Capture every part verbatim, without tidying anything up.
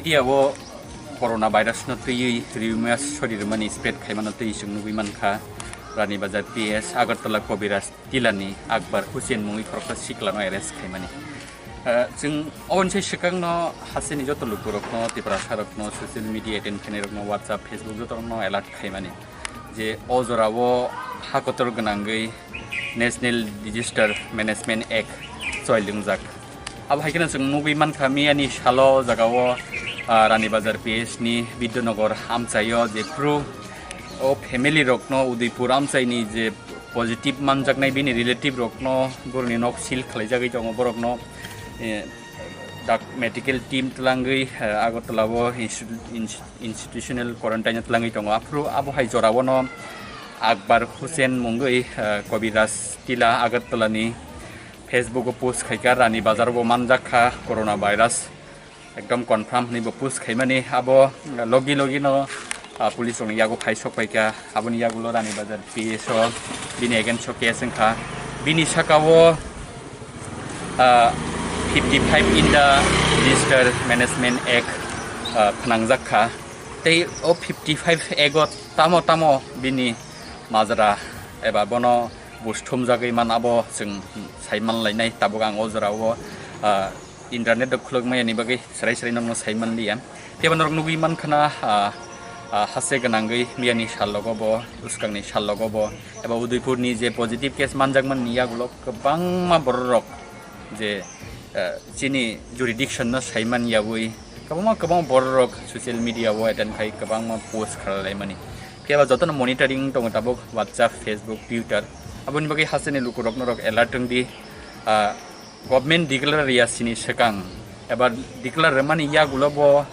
India o corona virus no twiwi rumors sori rwmani spread khaimano twi chwng nugwi mankha. Rani Bazar P S Agartala Kobiraj Tilani Akbar Hussain mungwi khoroksa sikla no arrest khaimani. Ah, chwng oboni sai swkang no hasteni joto lukurok no, Tiprasa rok no, social media attend khainai rok no, WhatsApp, Facebook joto rok no alert khaimani je o jora o ha kotor gwnangwi National Disaster Management Act choi lwngjak. Abo hai kheno chwng nugwi mankha, miyani salo o jaga o, ah, Rani Bazar P S ni Bidyanagor amchaio je phuru o family rokno Udaipur amchaini je positive manjaknai bini relative rokno borokni nok seal khwlaijagwi tongo borokno, eh, dak medical team twlangwi, eh, Agartala o institu-, ins-, institutional quarantine o twlangwi tongo. Aphuru abo hai jora o no Akbar Hussain mungwi, eh, Kobiraj Tila Agartala ni Facebook o post khaikha, Rani Bazar o bo manjak kha corona virus, ekdom confirm hwnwi bo post khaimani. Abo logi logi no, ah, police rokni yago phai sok paikha, aboni yagulo Rani Bazar P S o bini against o case wngkha. Bini saka o, ah, fifty five in the Disaster Management Act, ah, phnangjak kha. Tei o fifty five act o tamo tamo bini majra eba bono buj thumjagwi man, abo chwng sai man lainai. Tabuk ang o jora o, ah, internet rok khuluk maya ni bagwi serai serai nokno sai man liya. Tei bo norok nugwi man khana, ah, ah, haste gwnangwi miyani sal logo bo, bwskangni sal logo bo, eba Udaipur ni je positive case manjakmani yagulo kwbangma borok rok je, ah, chini jurisdiction no sai man yawi kwbangma kwbangma borok rok social media o attend khai kwbangma post khlai laimani. Phiya ba jotono monitoring tongo tabuk WhatsApp, Facebook, Twitter. Aboni bagwi hasteni lukurok norok alert wng di. Ah, government declare ya sini swkang eba declare rwmani yagulo bo,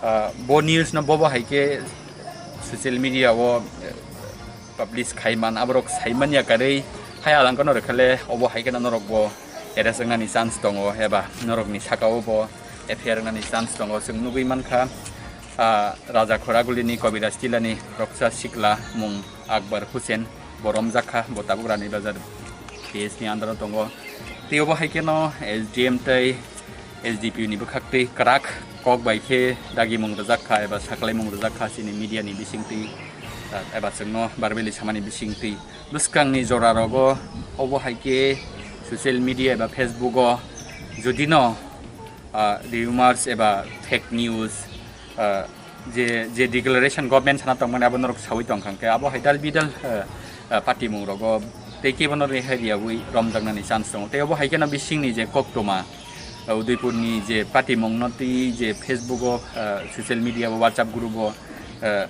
ah, bo news no bobo hai khe social media o, eh, publish khai man, aborok sai man ya karwi hai alang kono rwkhale obo hai kheno norok bo arrest wngnani chance tongo eba norokni saka o bo F I R wngnani chance tongo. Chwng nugwi mankha, ah, Raja Khoragulini Kobiraj Tilani roksa sikla mung Akbar Hussain bo romjak kha, bo tabuk Rani Bazar P S ni under o tongo. Tei obo hai kheno S D M tei S D P O ni bwkhak twi kwrak kok bai khe dagimung rwjak kha eba saklaimung rwjak kha chini media ni bising twi, ah, eba chwngno barbeli samani bising twi. Bwskangni jora rogo obo hai khe social media eba Facebook o jodi no, ah, rumors eba fake news, ah, je, je declaration government sana tongmani abo norok sawi tongkha, hwnkhe abo hai dal bidal, ah, ah, patimung rogo tei kebo no rehai riyawi romjaknani chance tongo. Tei obo hai kheno bisingni je koktwma, ah, Udaipurni je patimung no twi je Facebook o, ah, social media o, WhatsApp group o, ah,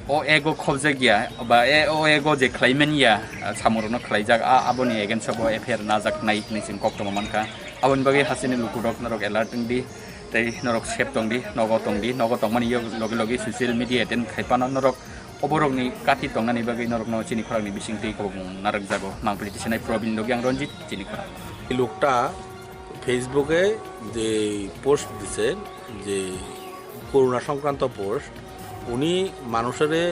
o ego khobjak ya, ba e, o ego je khlaiman ya, ah, samung rokno khlaijak, a, aboni against o bo F I R najak nai hinwi chwng koktwma mankha. Aboni bagwi hasteni lukurok norok alert wng di, tei norok safe tong di, nogo tong di, nogo tongmani yo logi logi social media attend khai phano norok oborokni kati tongnani bagwi norokno chini khorangni bising twi khobokmung narwkjago. Mangpili tisanai Probin logi ang Ranjit, chini khorang. এই লোকটা ফেসবুকে যে পোস্ট দিছে, যে করোনা সংক্রান্ত পোস্ট, উনি মানুষেরে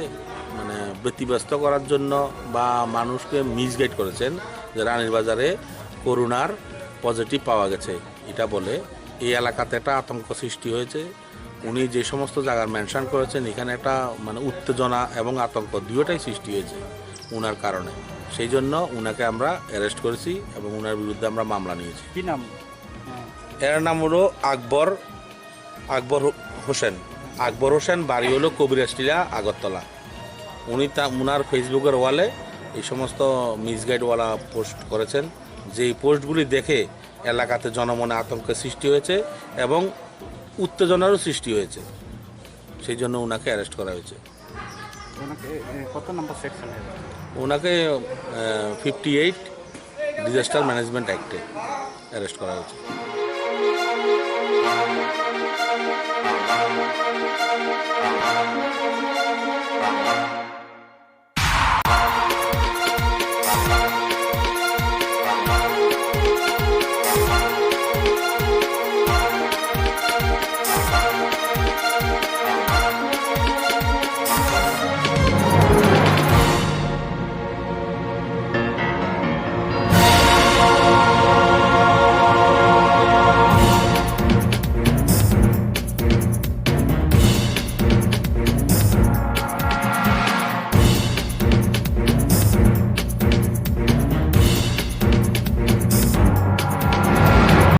মানে ব্যতিব্যস্ত করার জন্য বা মানুষকে মিসগাইড করেছেন যে রানীর বাজারে করোনার পজিটিভ পাওয়া গেছে, এটা বলে এই এলাকাতে একটা আতঙ্ক সৃষ্টি হয়েছে। উনি যে সমস্ত জায়গার মেনশন করেছেন, এখানে একটা মানে উত্তেজনা এবং আতঙ্ক দুইটাই সৃষ্টি হয়েছে ওনার কারণে। সেই জন্য ওনাকে আমরা অ্যারেস্ট করেছি এবং ওনার বিরুদ্ধে আমরা মামলা নিয়েছি। কি নাম? এর নাম হলো আকবর, আকবর হো-, হোসেন। আকবর হোসেন, বাড়ি হলো কবিরাজটিলা, আগরতলা। উনি তা, ওনার ফেসবুকের ওয়ালে এই সমস্ত মিসগাইডওয়ালা পোস্ট করেছেন। যেই পোস্টগুলি দেখে এলাকাতে জনমনে আতঙ্কের সৃষ্টি হয়েছে এবং উত্তেজনারও সৃষ্টি হয়েছে, সেই জন্য ওনাকে অ্যারেস্ট করা হয়েছে। ওনাকে, এ, কত নম্বর সেকশনে? ওনাকে, এ, ফিফটি এইট ডিজাস্টার ম্যানেজমেন্ট অ্যাক্টে অ্যারেস্ট করা হয়েছে।